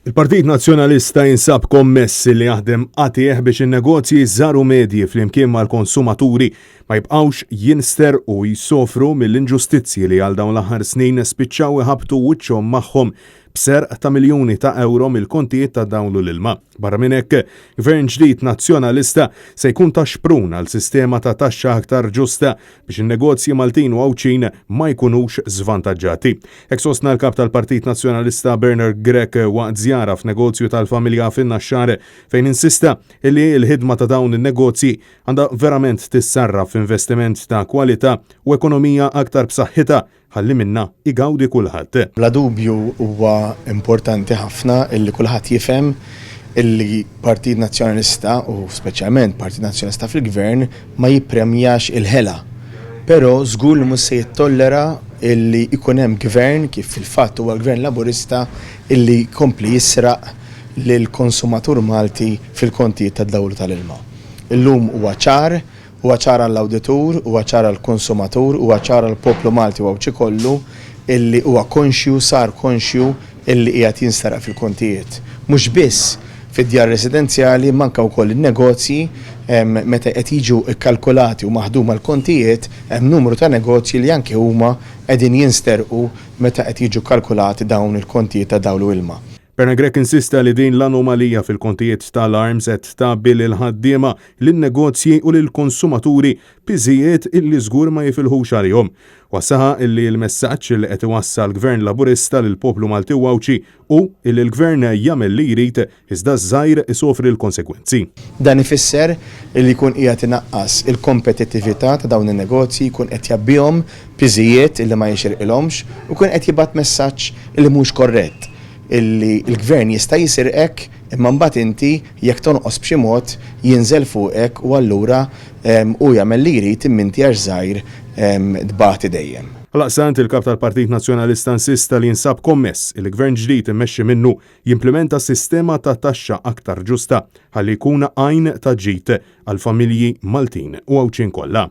Il-Partit Nazzjonalista jinsab kommess li jaħdem qatigħ biex in-negozji żgħar u medji flimkien mal-konsumaturi ma jibqgħux jinsterqu u jsofru mill-inġustizzji li għal dawn l-aħħar snin spiċċaw iħabbtu wiċċhom magħhom b'serq ta' miljuni ta' ewro mill-kontijiet ta' dawl u l-ilma. Barra minn hekk, Gvern ġdid Nazzjonalista se jkun ta' xprun għal sistema ta' taxxa aktar ġusta biex in-negozji Maltin u Għawdxin ma jkunux żvantaġġati. Hekk sostna l-Kap tal-Partit Nazzjonalista Bernard Grech waqt żjara f'negozju tal-familja fin-Naxxar fejn insista li l-ħidma ta' dawn in-negozji għandha verament tissarraf f'investiment ta' kwalità u ekonomija aktar b'saħħitha ħalli minnha jgawdi kulħadd. Bla dubju huwa importanti ħafna illi kulħadd jifhem illi Partit Nazzjonalista u speċjalment Partit Nazzjonalista fil-Gvern ma jippremjax il-ħela. Però żgur li mhux se jittollera illi jkun hemm Gvern, kif fil-fatt huwa l-Gvern Laburista, illi jkompli jisraq lill-konsumatur Malti fil-kontijiet tad-dawl u tal-ilma. Illum huwa ċar Huwa ċar għall-awditur, huwa ċar għall-konsumatur, huwa ċar għall-poplu Malti u Għawdxi kollu illi huwa konxju, sar konxju illi qiegħed jinsteraq fil-kontijiet. Mhux biss fid-djar residenzjali imma anke wkoll in-negozji meta qed jiġu kkalkulati u maħduma l-kontijiet hemm numru ta' negozji li anke huma qegħdin jinsterqu meta qed jiġu kkalkulati dawn il-kontijiet ta' dawl u ilma. Bernard Grech insista li din l-anomalija fil-kontijiet tal-ARMS qed tgħabbi lill-ħaddiema, lin-negozji u lill-konsumaturi piżijiet illi żgur ma jifilħux għalihom. Huwa saħaq illi l-messaġġ li qed iwassal Gvern Laburista lill-poplu Malti u Għawdxi hu illi l-Gvern jagħmel li jrid iżda ż-żgħir isofri l-konsegwenzi. Dan ifisser illi jkun qiegħed inaqqas il-kompetittività ta' dawn in-negozji, jkun qed jgħabbihom piżijiet illi ma jixirqilhomx u jkun qed jibgħat messaġġ illi mhux korrett. illi l-gvern jista' jisirqek imma mbagħad inti jekk tonqos b'xi mod jinżel fuqek u allura hu jagħmel li jrid imma inti għax żgħir tbati dejjem. Għalaqstant, il-Kap tal-Partit Nazzjonalista insista li jinsab kommess illi Gvern ġdid immexxi minnu jimplimenta sistema ta' taxxa aktar ġusta ħalli jkun għajn ta' ġid għall-familji Maltin u Għawdxin kollha.